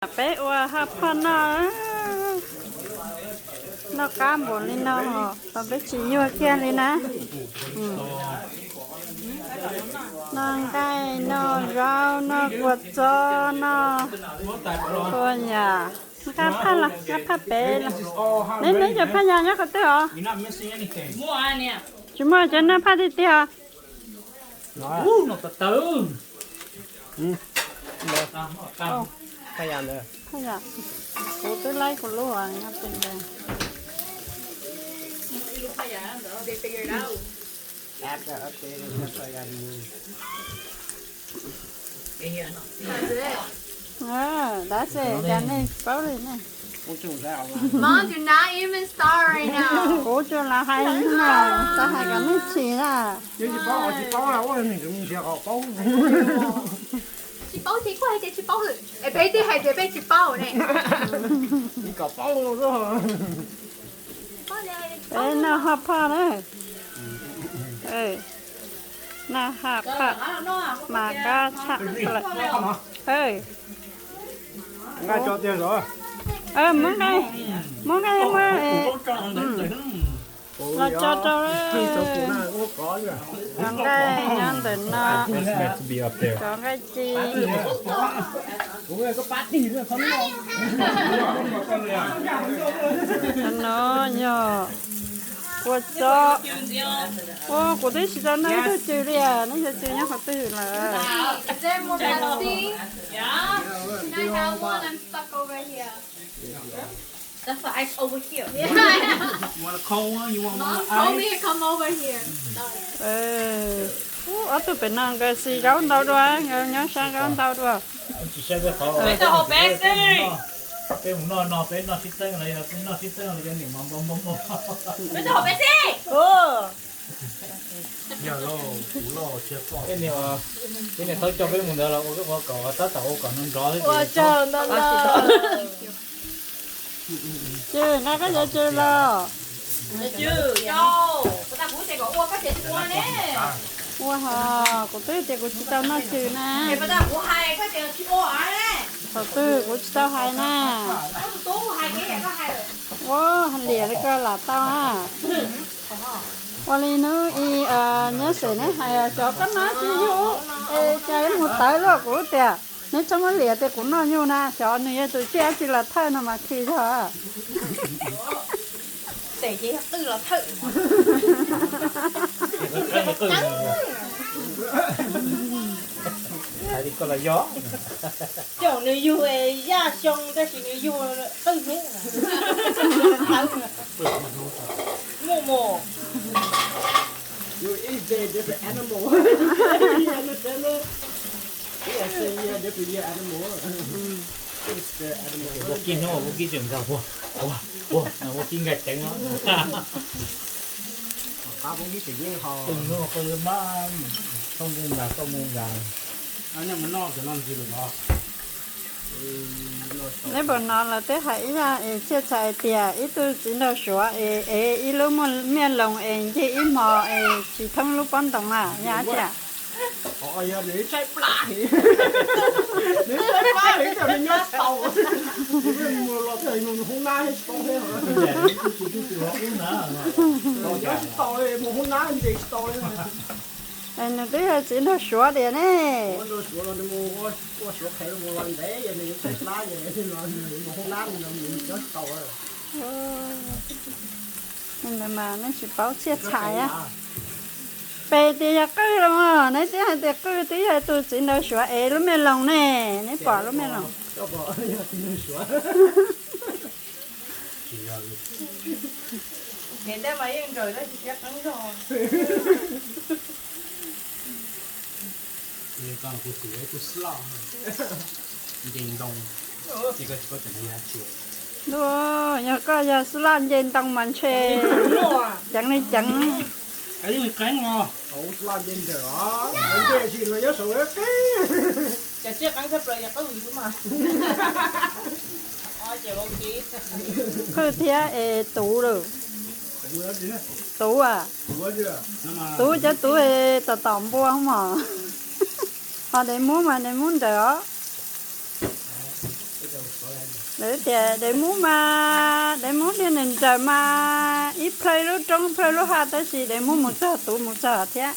Peb ua haj phoj noj, noj qab npaum li no, tau peb tsis nyuaj kiag li na. Noj nqaij, noj zaub, noj kua txob, noj kua yam. Nqa phaj los, nqa phaj pem los. Neb, neb cov phaj yas nyob qhov twg os? Tsis muaj cov noj phaj tiag tiag os. Phaj yas, kuv twb laib kuv lub nyob pem ntawd. Tab sis cas nej paub li ne. Mom, do not even start right now. Kuv tsuas lam hais na, txhob hais kom nej chim na. Tsis paub ces kuj hais tias tsis paub, es peb twb hais tias peb tsis paub ne. Peb noj haj phoj na. Noj haj phoj mas qab tshaj plaws. Muab nqaij, muab nqaij, muab los tso rau. Cov nqaij nyob ntawm no, cov nqaij ci. No yog kua txob. Ua, kuv twb tsis tau noj ib tug cw li, neb cov cw nyob qhov twg lawm? Ub, ob tug pem no nkawd xis zaub ntau dua, nkawd nyob sab zaub ntau dua. Peb mus noj no peb noj sib teeb los yog noj sib teeb los yog niam mos npau npau npau. Peb niam thaub coj peb mus ntawd los ua kom tab tom ua kom nrov nrov xwb. Ua tsaug ntau ntau. Cw, nqa koj cov cw los. Ua ho, kuv twb tias kuv tsis tau noj cw na. Thaum twg kuv tsis tau hais na. Ua, liam li ko lam tau a. Ua li hnub ib nyob xeem neb hais cov koj noj tsis yug es cas mus tawv luaj, kuv tias neb txhob muab liam tias kuv noj yug na, xyov nws yog tus tsiaj dab tsi los thawj no mas khi zog. Ces yog qwj los thawj. Hais li ko los yog. Caum nws yug es yaj xyoo tab sis nws yug qwj hmoob. Muaj mos. Vaub kib hnub vaub kib tseem nkag, ua, ua, ua, vaub kib nkag ceev no. Qab vaub kib tseem yeej ho. Tus hnub qw mas, toj mus nkag, toj mus nkag. Neb puas hnov lawv twb hais ib yam es txhiaj txhais hais tias ib tug txiv nraug Suav es ev ib lub miaj loos es ncig ib hmo es tsis thoob lub pob ntoos na, yog tiag? Yog nws tshaib plab heev, nws tshaib plab heev, nws nyob tsis tau. Nws mus los txog nws hoob nab tsis paub thiab. Nws nyob tsis tau li, mus hoob nab nce tsis tau li. Nws twb yog txiv nraug Suav tiag ne. Ua Suav los nws mus ua Suav qhev mus los ntev, yog nws tshaib plab ces nws mus hoob nab nws nyob tsis tau. Ntawd mas nej tsis paub txhiaj txhais. Pes tias yog qwj los mas neb twb hais tias qwj twb yog tus txiv nraug Suav ev lub miaj loos ne, neb pom lub miaj loos. Yog koj yog xub laj nce ntoo mas ntshe ceev li ceev. Qwj thiab es tuv lawm. Tuv, tuv cov tuv es tom tom npua mog. Ho dev mub mas dev mub nrawm os. Lawv tias daim muv mas, daim muv niag nws nrawm mas ib plhaw lub roob plhaw lub hav, tab sis daim muv mus txog tus mus txog thiab.